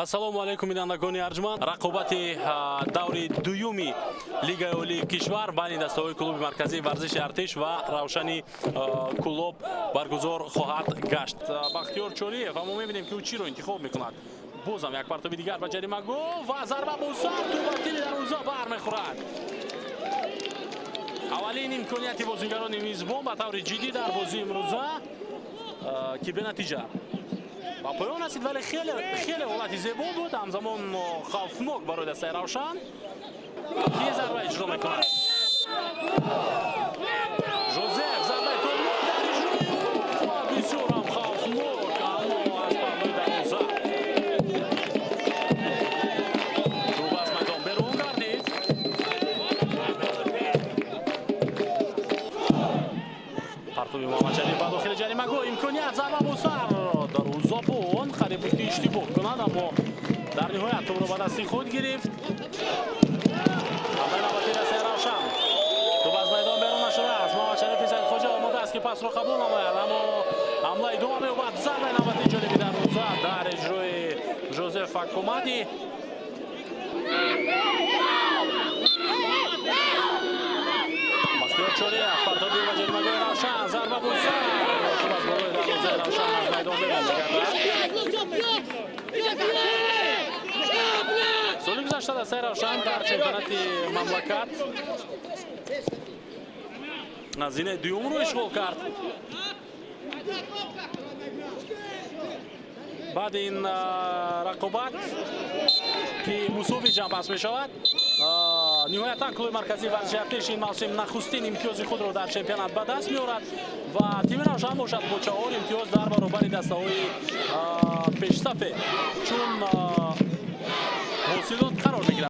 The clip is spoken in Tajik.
Ассалому алайкум, бинандагони арҷманд. Рақобати даври дуюми Лигаи Олии кишвар байни дастаҳои клуби марказии варзиши Артиш ва Равшани Кӯлоб баргузор хоҳад гашт. Бахтиёр Чориев, ва мо мебинем, ки ӯ чиро интихоб мекунад. Бозам як партоби дигар ба ҷаримагоҳ ва зарба бо сар, тӯб ба тили дарвоза бармехӯрад. Аввалин имконияти бозигарони мизбон ба таври ҷиддӣ дар бозии имрӯза, ки бенатиҷа ба поён расид, вале хеле хеле ҳолати зебо буд, ҳамзамон хавфнок барои дастаи Равшан. Ки зарба иҷро мекунад? Жозеф, зарбаи тобнок дар иҷрои ва бисёр ҳам хавфнок, аммо аз паҳлӯи дарвоза тӯб аз майдон берун гардид. Партоби Муҳаммадшариф ба дохили ҷаримагоҳ, имконият, зарба бо сар, дарвозабон қариб буд, ки иштибоҳ кунад, аммо дар ниҳоят тӯбро ба дасти худ гирифт. Ҳамлаи навбатии дастаи Равшан, тӯб аз майдон берун нашудааст. Муҳаммадшарифи Саидхоҷа омода аст, ки пасро қабул намояд, аммо ҳамла идома меёбад. Зарбаи навбатии ҷониби дарвоза дар иҷрои Жозеф Акомади. Бахтиёр Чориев, партоби ба ҷаримагоҳи Равшан, зарба бо сар, тӯб аз болои дарвозаи Равшан аз майдон берун мегардад. Соли гузашта дастаи Равшан дар чемпионати мамлакат зинаи дуюмро ишғол кард. Баъди ин рақобат, ки мусовӣ ҷамъбаст мешавад, ниҳоятан клуби марказии варзиши Артиш ин мавсим нахустин имтиёзи худро дар чемпионат ба даст меорад ва тими Равшан бошад бо 4 имтиёз дар баробари дастаҳои пешсафе чун ҳосилот қарор мегирад.